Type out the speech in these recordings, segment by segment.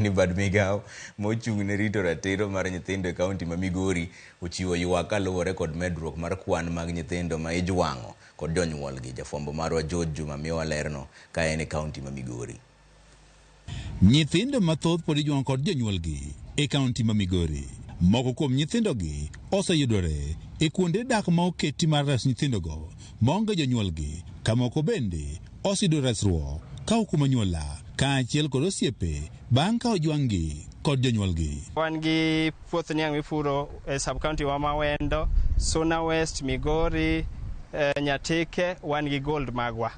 ni bad migawo mochung' ne rito ratiro mar nyithindo e kaunti ma Migori ochiwo ywak kaluwore kod medruok mar kwan mag nyithindo ma ijwang'o kod jonyuolgi. Jafwambo marwa George Juma miyowa lerno ka en e kaunti ma Migori. Nyithindo mathoth pod ijwang'o kod jonyuolgi e kaunti ma Migori. Moko kuom nyithindogi oseyudore e kuonde dak ma oketi mar reso nyithindogo maonge jonyuolgi, ka moko bende oseyudo resruok ka kuom anyuola kaachiel kod osiepe bang' ka ojwang'gi kod jonyuolgi. Wan gi puoth niang' mipuro e sub county wa ma Wendo, Suna West, Migori, Nyatike, wan gi gold magwa.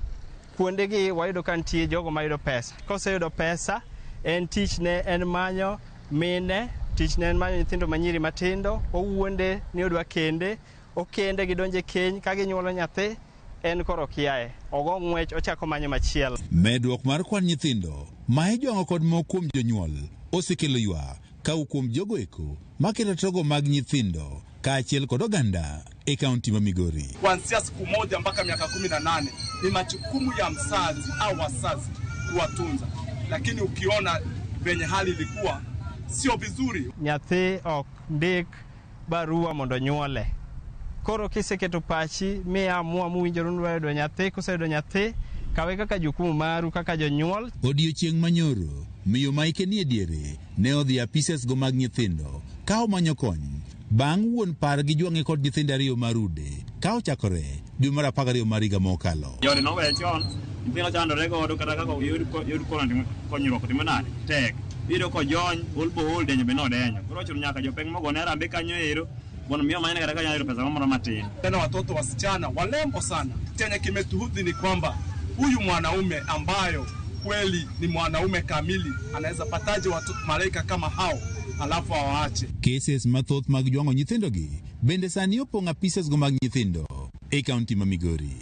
Kuondegi wayudo ka nitie jogo mayudo pesa. Koseyudo pesa, en tich ne en manyo mine, tich ne en manyo nyithindo manyiri matindo, owuonde ni odwa kende, okende gidonjo e keny, ka ginyuolo nyathi, en koro okiaye. Ogo ng'wech ochako manyo machielo. Medruok mar kwan nyithindo ma ijwang'o kod moko kuom jonyuol osekelo ywak ka kuom jogo eko maketo togo mag nyithindo kaachiel kod oganda e kaunti ma Migori. Kuanzia siku moja mpaka miaka 18 ni majukumu ya mzazi au wazazi kuwatunza, lakini ukiona venye hali ilikuwa sio vizuri. Nyathi ok ndik barua mondo nyuole. Koro kiseketo pachi miamua muwinjoru ni udwa yudo nyathi, kuseyudo nyathi, kawe kaka jukumu maru kaka jonyuol. Odiochieng' manyoro, miyo ma ike nie diere ne odhi apises go mag nyithindo ka omanyo kony bang' wuon par gi jwang'e kod nyithindo ariyo marude ka ochakore dwe mar 12 mar higa mokalo. Joode noweyo chon, nyithindo chandore godo kata kaka oyud konyruok timo nade tek. Iyudo kojony, ol bo ol denyo be nodenyo. Koro ochuno nyaka jopeng' mogone harambee kanyo ero mondo mi omanyne kata ka nyalo yudo pesa moro matin. Tena watoto wasichana walembo sana. Chenye kimetuudhi ni kwamba huyu mwanaume ambayo kweli ni mwanaume kamili anaweza pataje watu malaika kama hao alafu awaache? Cases mathoth mag jwang'o nyithindogi bende sani opong'o apises go mag nyithindo e kaunti ma Migori.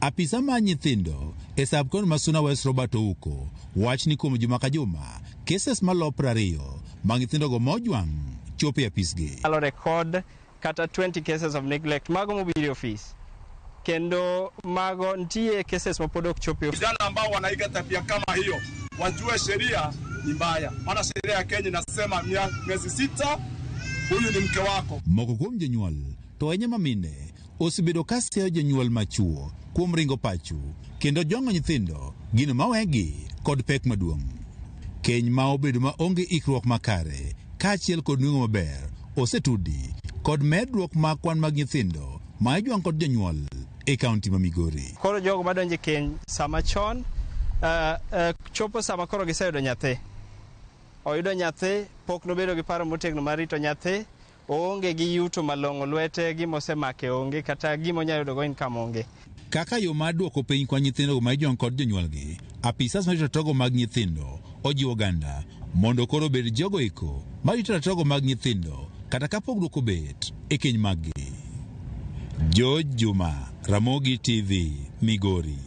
Apisa mar nyithindo e sub county ma Suna West Robert Ouko wach ni kuom juma ka juma cases malo 20 mag nyithindogo mojwang' chopo e apisgi. Nyalo record kata 20 cases of neglect mago mobiro e ofis. Kendo mago nitie cases ma pod ok chopi e ofis. Vijana ambao wanaiga tabia kama hiyo wajue sheria ni mbaya, maana sheria ya Kenya inasema miezi 6 huyu ni mke wako. Moko kuom jonyuol to ahinya mamine osebedo ka seyo jonyuol machuo kuom ringo pacho kendo jwang'o nyithindo gino mawegi kod pek maduong'. Keny ma obedo ma onge ikruok makare kaachiel kod nweng'o maber osetudi kod medruok mag kwan mag nyithindo ma ijwang' kod jonyuol e kaunti ma Migori. Koro jogo madonjo e keny sama chon chopo sama koro giseyudo nyathi. Oyudo nyathi, pok nobedo gi paro motegno mar rito nyathi, oonge gi yuto malong'o lwete, gima osemake onge, kata gima onyalo yudo go income onge. Kaka yo mar duoko piny kwan nyithindo ma ijwang' kod jonyuolgi, apisas marito togo mag nyithindo ojiwo oganda mondo koro obed jogo eko marito ratirogo mag nyithindo kata ka pogruok obet e keny maggi. George Juma, Ramogi TV, Migori.